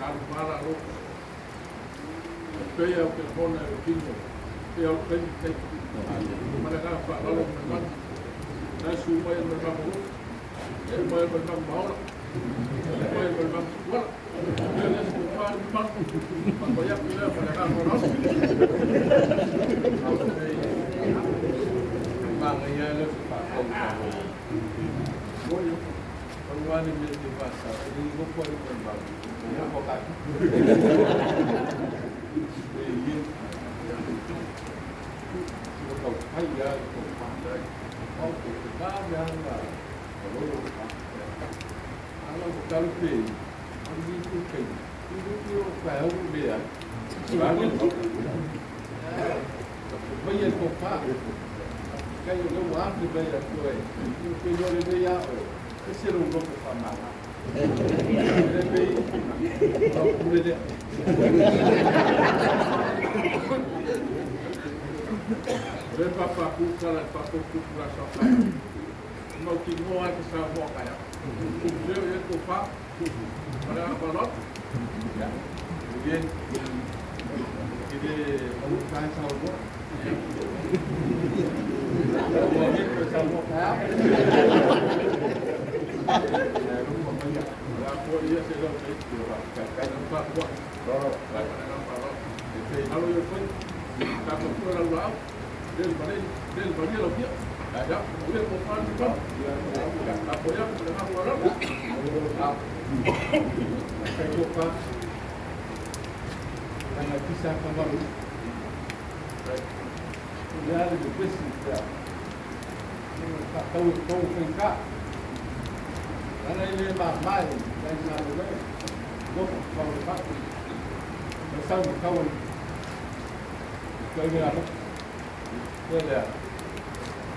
Alu pala lo. Pei au te hona e tino. Pei au taimi taimi. Ma le ngā whaalalo me manu. Nai su mai me mamu. Su mai me mamu maola. Su mai me mamu wala. Pei le su mai me mamu. Ma ia pila ma le ngā whaalalo. Maga ia le fa kau ka. Oi, o wani me te pasa, e ni go po i ba. Ya ko ka. E ye. Ko kau pai ya ko pa. O ko te ka me anga. Ko lo ka. Ala ko ka lu pe. Ani ni ku kai. Ni ku o ka au le ya. Ba ni ko. Ko ia ko pa. Kai o le wa te bai a koe. Ni ko yo le ya o. E se ro ro pa ma. Le pe. O ku le le. Le papa ku kala papa ku kula sa ka. Mau ki ngoa ke sa mo ka ya. Ku le ye ko pa. Para balot. Ya. Bien. Kide au kai sa mo. Mo ni ko sa mo ka. Ya ro mo ya. La ko ia se lo pe. Ka kai Pa ko. ro ro. La pa na balot. Te pe. Alo yo foi. Ka ko ko la la. Del bale del bale lo pia. Ya, le ko pa ni pa. Ya. Ya, ko ya ko na ko la. Ah. Kai ko pa. Nanga pisa ka maru. Ya le ko pesi ya. Ka tau ko ko ka. Ana ile ma mai kai sa le. Go ko ko pa. Ka sa ka wa. Kai me ala. Le le.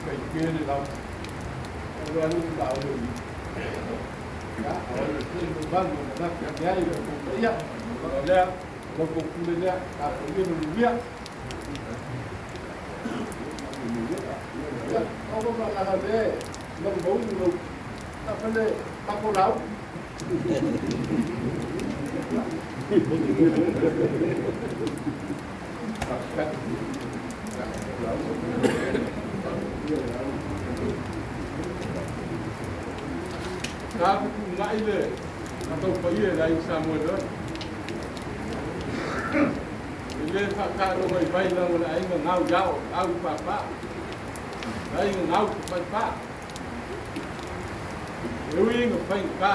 Kai ke le la. Ro alu la o ni. Ya, o le te mo ba mo na ka ya ile ko ya. Le lo ko ku le le ka ko ni no ya. Ya, o ko ba la le. Lo mo lo ta pa le pa ko lau. Ka ku ngai le. Ka tau pa ia lai sa mo le. Le fa ka ro mai vai la mo ai ngau yao, au pa pa. Ai ngau pa pa. Ui nga fai ka.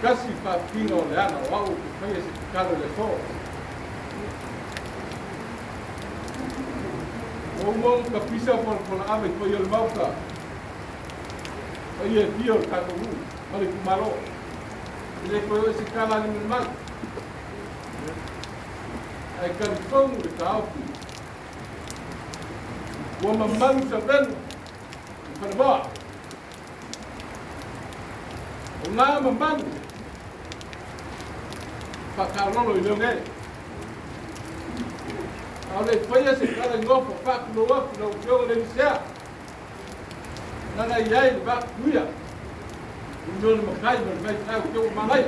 Kasi pa pino le ana wau ku fai se ka le so. O mo ka pisa por por ave ko yo el mauka. Ai e fio ka ko mu, male ku malo. Le ko se kala ni mal. Ai kan fongu le ka ofi. Ua mamalu sa velu. I falemoa. O ngā mamalu. Whakalolo i leo nei. Au le whaia se kala ngofo whakulo wapu na upioga le nisea. Nana i ai le whakuia. Umeo makai ma le mai tau keo malai.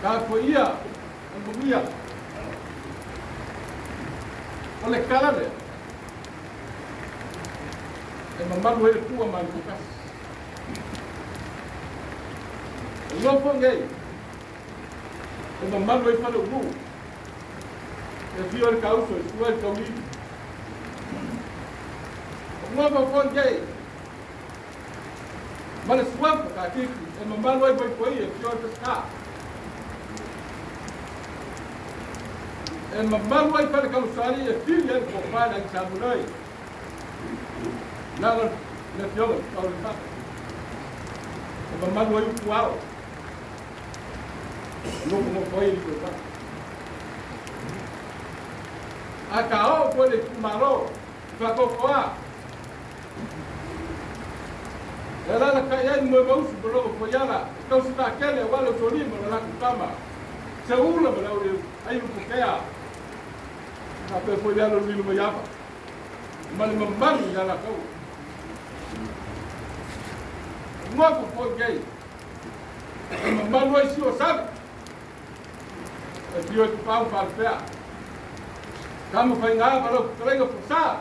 Ka ko ia, o mamuia. O le kala lea. E mamalu ai le pua ma le kukasi. O ngofo ngei. E mamalu ai fale ulu. E fio le kauso, e sua le kaulili. O ngofo fo ngei. Ma le suafa ka kiki, e mamalu ai vai koi, e fio le pesca. E mamalu ai fale kausari, e fili ai ko fale ai samunai. Nā le fioga, kau le faka. E mamalu ai upu ao. Loko mo koi li ko faka. A ka o ko le kumaro, whakokoa. E lala ka iai mo mausu boloko ko iala, e kausi tā kele wale soli mo la kutama. Se ula mo lau ai upu kea. Ka pe fo ialo lilu mo iapa. Ma le mamalu iala kau. Ngoko fo gei. E mamalu ai si o sami. E fio e tupau whaalpea. Kama whainga ma lau kutalenga pulsa.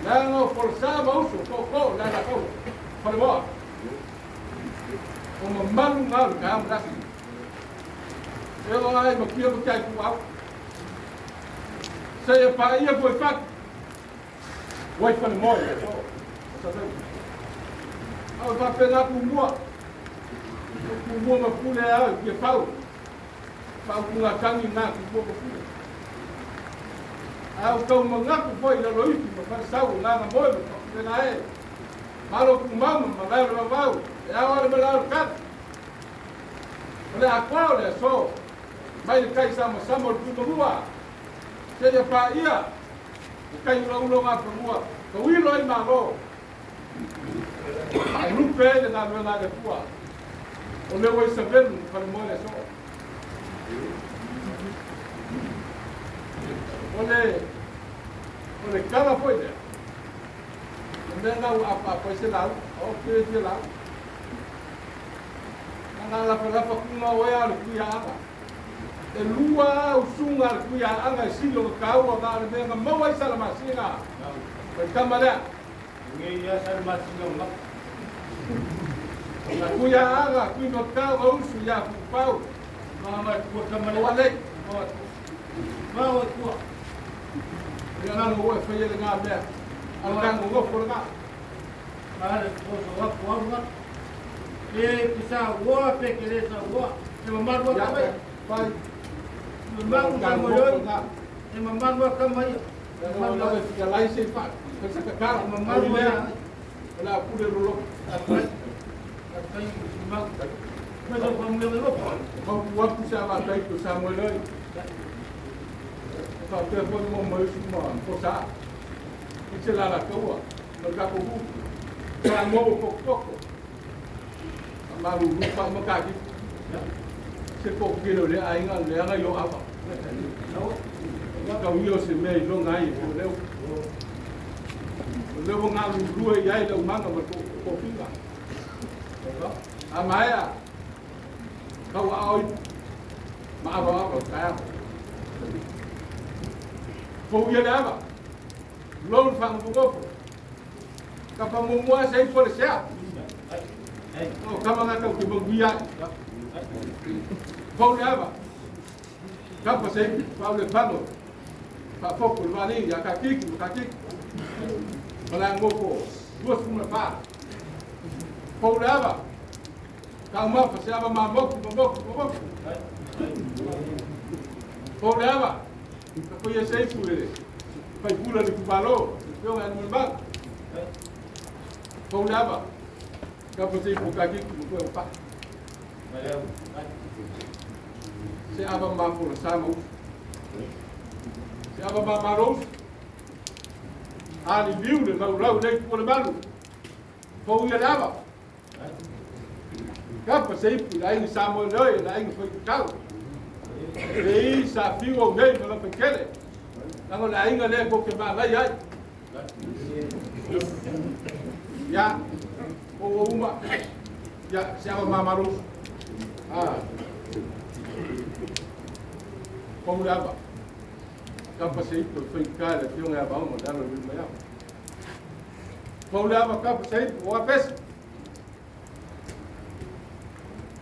Langa o pulsa ma uso, ko ko, la la kau. Whalemoa. O mamalu ngā le ka amrasi. E o ai ma kia ma kia ku au. Se e pa ia foi fak. Wai whalemoa e so. Sa tau. Au pa pena ku mua. Ku mua ma pule au, kia pau. Pau ku ngā tangi ngā ku mua ma pule. Au tau mangaku foi la loifi ma wharesau ngā ngā moe ma whakapena e. Malo ku mama ma leo le vau. E au ale ma leo le kata. O le akwa o le aso. Mai le kai sama sama o le pumahua. Se ia pa ia. O kai ula ulo ngā pamua. Ka wilo ai malo. A lupe le ngā lua ngā le pua. O le wai sa velu ma whare moe le aso. O le kala foi lea. O mea ngau apa apa se lau. O ke se lau. Ngā lafa lafa kunga oe a le kuia anga. E lua usunga le kuia anga e silo ka kaua ngā le mea ngā maua i salamasinga. Pai kama lea. Nge ia salamasinga o ngapa. Ngā kuia anga, kui makau ngā usu ia pupau. Ngā mai kua kama lea. Oa lei. Oa kua. Ia ngā ngō e whaia le ngā mea. Ala ngā ngō ngō ngā. Ngā le kōsa wapu au ngā. E pisa ua pe ke le sa ua. E mamalu a kama ia. Pai. E mamalu sa moyoi. E mamalu a kama ia. E mamalu a fia lai se fa. Pesa ka kara. E mamalu a. O la pule lolo. Atai. Atai mau. Mas o pamu le lopo. O wapu sa va tai ko sa moyoi. Ka te fo mo mo su ma ko sa. I te la la kaua. No ka ko hu. Ka mo ko ko. Malu lupa makaki. Se ko kilo le ainga le anga yo apa. Ka wio se me lo ngai o leo. O leo nga lu lu e ai le manga ma ko ko finga. A maia. Ka wa oi. Ma ba ba ka. Ko ia le ava. Lo fa mo ko. Ka pa mo mo se fo le sea. O kama ngā kau ki manguia. Pau le ava. Kapa se pau le pano. Pa poko le vani ia ka kiki ka kiki. Mala ngoko. Duas kuma pa. Pau le ava. Ka uma pa se ava ma moku ma moku ma moku. Pau le ava. Ka koia se ipu le. Pai pula le kubalo. Peo ngā nui mang. Pau le ava. Ka pose ipu ka kiki mo koe o pa. Se ava ma pula sa ma usu. Se ava ma maro usu. Ali liu le lau lau nei kua le malu. Pau ia le ava. Ka pose ipu la inga sa moe loi la inga fai kau. Le i sa fiu au nei ma la pekele. Nango la inga le ko ke ma lai ai. Ya. O uma. Ya se ava ma maro usu. Ah. Pau le ava. Ka pase ipu fai ka le fionga ava mo dalo le mai ava. Pau le ava ka pase ipu o apesa.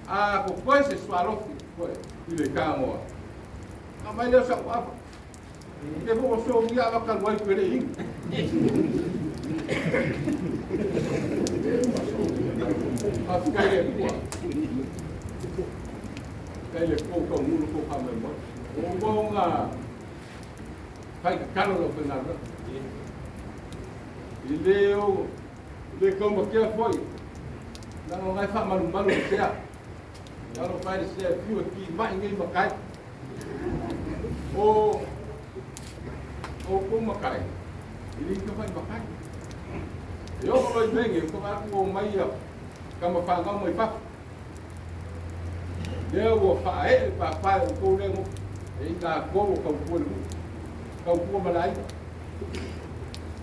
A ko koe se sualofi koe i le ka moa. A mai leo sa ava. Te fo so ngia ava ka wai koe le inga. A kai le kua. Kai le kua ka ngulu ko ka mai mai. O o ngā pai ka kalo lo whenga ra. I le o le kau ma kia foi. Nanga ngai wha malu malu o sea. Nalo whai le sea piu e ki mai ngai makai. O ko makai. I le ka whai makai. E o loi menge, ko wā o mai ia ka ma whangau mai papu. Lea ua whae e pāpae o kou lengo. E i ngā kou o kau kua le mu. Kau kua malaika.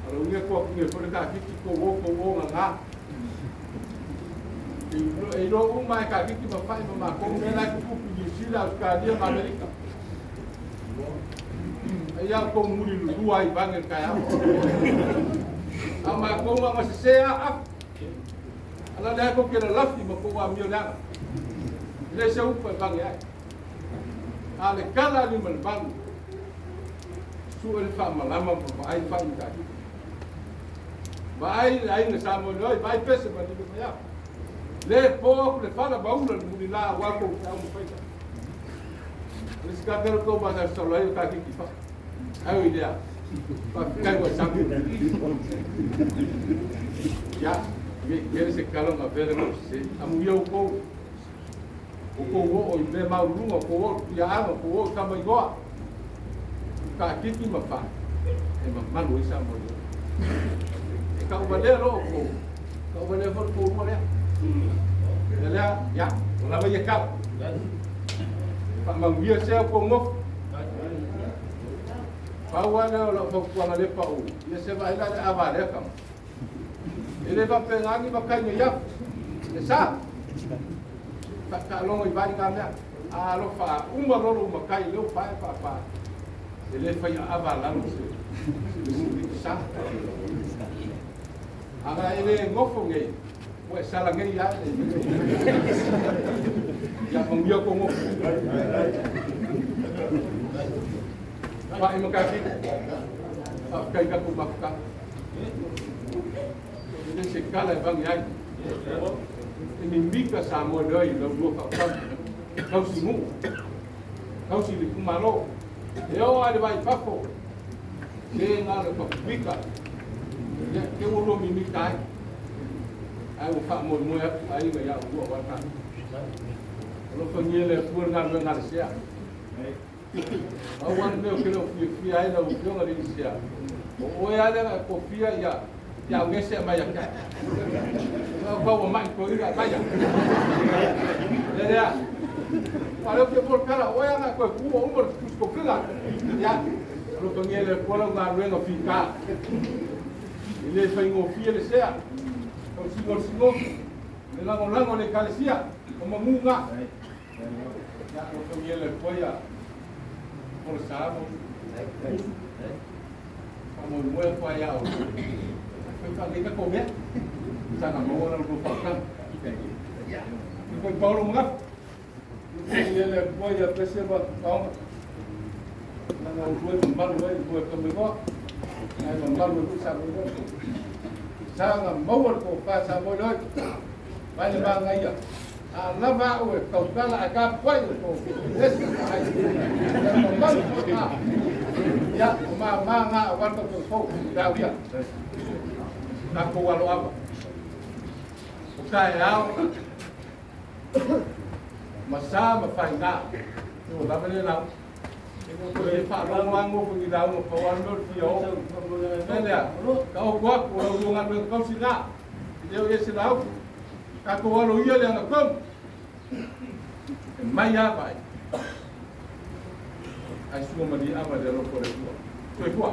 Alo ngia kua kunge fole ka kiki kou o ngā ngā. E iloa uma e kakiki ma fa'i ma makou mea lae tutupu i Niusila, Ausetalia ma Amerika. Ai a outou muli lulua ai vage le taeao. A o matou na ona sesē a afu. A na lea tou te lalafi ma tou amio leaga. E le se upu e vage ai. A o le tala a lima i le valu, sue le faamalama ma vaai fa'i ma kakiki. Vaai le aiga Samoa i vaai pese ma lima mai au. Le po aku le fala maula le mulilā aua tou feau ma faiva. O le isi kakelo tou masalosalo ai o kakiki fa. Ai o i lea. Faafetai ua sami. Ia, me kele se kalo nga vele mo se. Amu ia outou. O kou oo i mea maululuga, o kou oo i tuiaaga, o kou oo i tama igoa. Kakiki ma fa. E mamalu ai Samoa i E tauvalea loa outou. Tauvalea foi le toalua lea. Ia lea, ia, ua lava ia tala. Faamanuia sea outou nofo. Pau lava lea o lau fautuaga lea pau, ia se vaai la le ava a lea tama. E le faapena ni matai nei afu. E sa. Faataaloga i vai na mea. A alofa uma lolo matai leo pae paapaa. E le fai aava a lalo se se sa. Aga e le nofo nei, ua e sala nei a ia manuia kou nofo. Fa'i ma kakiki. Faafetai tatou mafutaga. E le se tala e vage ai. E mimika Samoa i lau lua faautaga. Tausi nuu. Tausi le itumalo. E oo lava i le vai i fafo. Se na o le papipika. Ia, te ua lua mimika ai. Ae ua faamoemoe atu aiga ia oulua aua le tatou. Alofagia e le Atua le galuega a le sea. Pau lava le mea ou te le o fiafia ai lau Afioga i le Inisia, o oe lava lea na e tofia ia te augese aumai ia te au. Au ua mai toeaina aumai ia. Le lea. Aua o lea ou te moe le tala, o oe lava na e toe tuua uma le tusi tofiga. Ia, alofagia e le Atua lau galuega fita. E le faigofie le sea, tausiga o le sinofi, le lagolago a le Ekalesia, o manu na. Ia, alofagia e le Atua ia Folasa ma Usu. Faamoemoe atu lava ia outou. Fai faalelei tatou mea. Saga maua la outou faautaga. Ia foi Paulo Magafa. Alofagia e le Atua ia Pese ma Taoga. Leaga o oulua e mamalu ai lua e tama igoa. Ae mamalu ai foi Samoa. Saga maua le tofa Samoa i Vai le manaia. A lava au e tautala ae tapuai o tou esi ai. Ia mamalu foi na. Ia, o mama na aua le tatou fou, feau ia. Tatou aloava. O taeao ma sa ma faiga. E ua lava le lau. E faalogo lava nofo i lauga pau lava le mea o le fia oo. Mea lea, taoto atu o lau lua galuega tausi na. E le o ese lau. Tatou alo ia le agatonu. E mai lava ai. Ae sua malie ava i le alofa o le Atua. Soifua.